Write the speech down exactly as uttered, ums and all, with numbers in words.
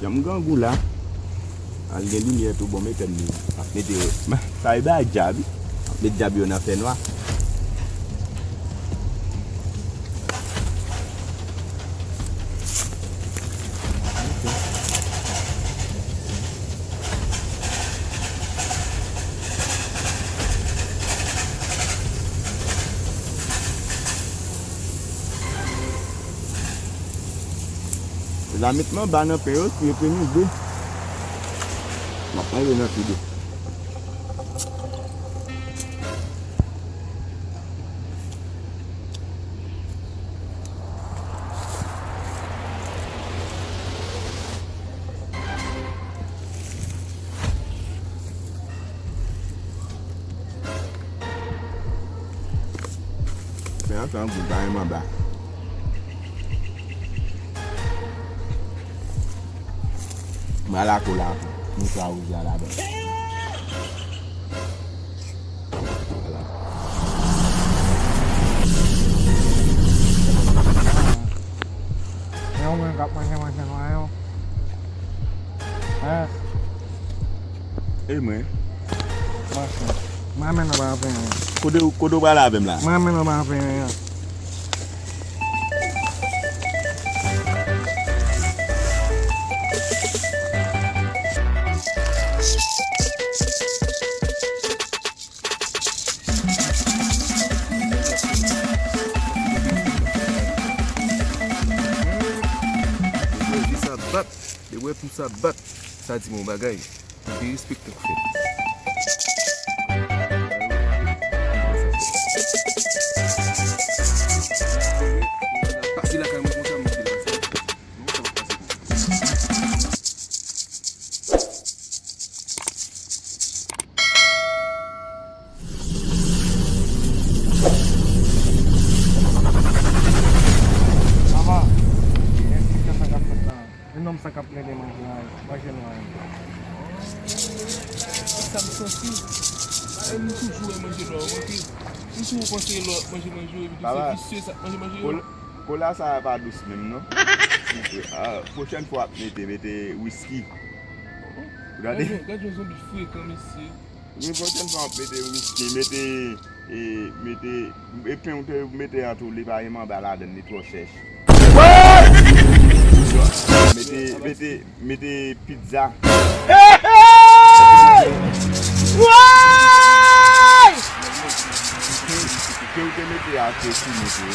M grangou la. Al gen limyè tou, bon, mete m li. M ap mete, sa e bay djab, wi. M ap met djab yo nan fènwa. Lamitman ba nan pen yo, si yo te mize. M ap manje nan tou de. Fè ansanm pou bay manba. Mwen al akola pou mouchwa wouj la ladan. Vwala. Yon moun k ap manje manje nwa yo. Yes. E mwen? Mache. Mwen menm nan pa anfen anyen. Kote, kote w prale avè m la? Mwen menm nan pa anfen anyen. Depi w wè sa bat, depi w wè pou sa bat, sa di m yon bagay. Derespektan k fèt. Pase lakay mwen konsa, mwen kite l pase. Non, sa p ap pase konsa. Papa, èske sa k ap fèt la? E nonm sa k ap plede manje a, manje nwa yo. Sa m santi. E m toujou wè manje nwa yo manke. M toujou panse lè w ap manje manje yo, epi tou se visye sa k manje manje yo. Kola sa a pa dous menm non. Ah, pwochèn fwa w ap mete, mete wiski. Gade. Gad yon, gad yon zonbi frekan, mesye. Wi, pwochèn fwa w ap mete wiski, mete, e, mete, e pen w te mete an tou, li pa gen manba ladann, li twò chèch. Mete, mete, mete pizza. Ke w te mete a, te fini tou.